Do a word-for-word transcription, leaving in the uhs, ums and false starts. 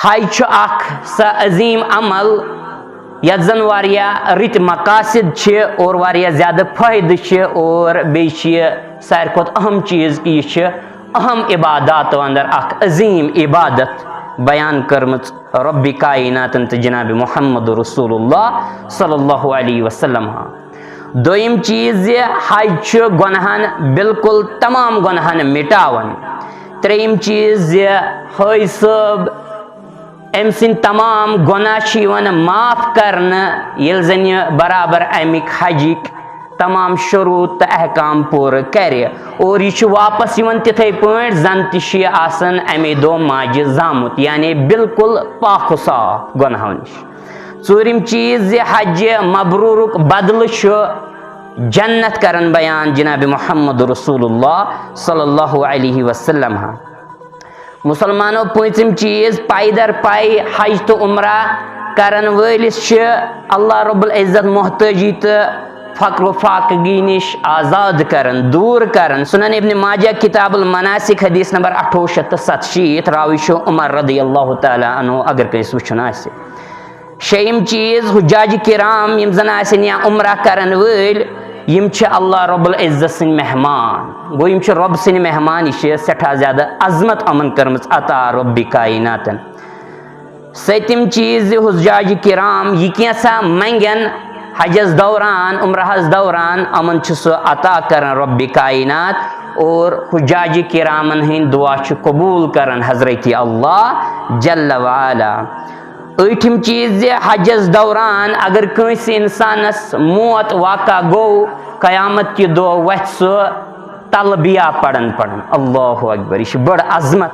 حج چھُ اکھ سۄ عظیٖم عمل یتھ زن واریاہ رٕتۍ مقاصد چھِ اور واریاہ زیادٕ فٲیدٕ چھِ، اور بیٚیہِ چھِ یہِ ساروی کھۄتہٕ اہم چیٖز کہِ یہِ چھِ اہم عباداتو اندر اکھ عظیٖم عبادت بیان کٔرمٕژ رۄبِ کائناتن تہٕ جناب محمد رسول اللہ صلی اللہ علیہ وسلم۔ دوٚیِم چیٖز زِ حج چھُ گۄناہن، بالکل تمام گۄناہن مٹاوان۔ ترٛیٚیِم چیٖز زِ حٲج صٲب، أمۍ سٕنٛدۍ تمام گۄناہ چھِ یِوان معاف کرنہٕ، ییٚلہِ زن یہِ برابر اَمِکۍ حجِکۍ تمام شروٗط تہٕ احکام پوٗرٕ کرِ۔ اور یہِ چھُ واپس یِوان تِتھے پٲٹھۍ زن تہِ چھُ یہِ آسان اَمے دۄہ ماجہِ زامُت، یعنی بالکل پاک و صاف گۄناہو نِش۔ ژوٗرِم چیٖز زِ حج مبروٗرُک بدلہٕ چھُ جنت کران بیان جناب محمد رسول اللہ صلی اللہ علیہ وسلم۔ مسلمانو، پوٗنٛژِم چیٖز، پایدر پاے حج تہٕ عمرہ کرن وٲلِس چھِ اللہ رب العزت محتٲجی تہٕ فقر و فاقگی نِش آزاد کران، دوٗر کران۔ سنن ابن ماجہ، کتاب المناسک، حدیث نمبر اَٹھووُہ شیٚتھ تہٕ ستشیٖتھ، راوی چھُ عمر رضی اللہ تعالیٰ عنہ، اگر کٲنٛسہِ وٕچھُن آسہِ۔ شیٚیِم چیٖز، حجاج کرام یِم زن آسن یا عمرہ کرن وٲلۍ، یِم چھِ اللہ رب العزت سٕنٛدۍ مہمان۔ گوٚو، یِم چھِ رۄب سٕنٛدۍ مہمان، یہِ چھِ سٮ۪ٹھاہ زیادٕ عظمت یِمن کٔرمٕژ عطا رۄبِ کائناتن۔ سٔتِم چیٖز زِ حجاج کرام یہِ کینٛژھا منٛگن حجس دوران، عمرہس دوران، یِمن چھُ سُہ عطا کران رۄبِ کائنات، اور حجاج کرامن ہٕنٛدۍ دعا چھُ قبوٗل کران حضرت اللہ جل وعلا۔ ٲٹھِم چیٖز زِ حجس دوران اگر کٲنٛسہِ انسانس موت واقع گوٚو، قیامت کہِ دۄہ وۄتھِ سُہ تلبیہ پران پران، اللہ اکبر، یہِ چھِ بٔڑ عظمت۔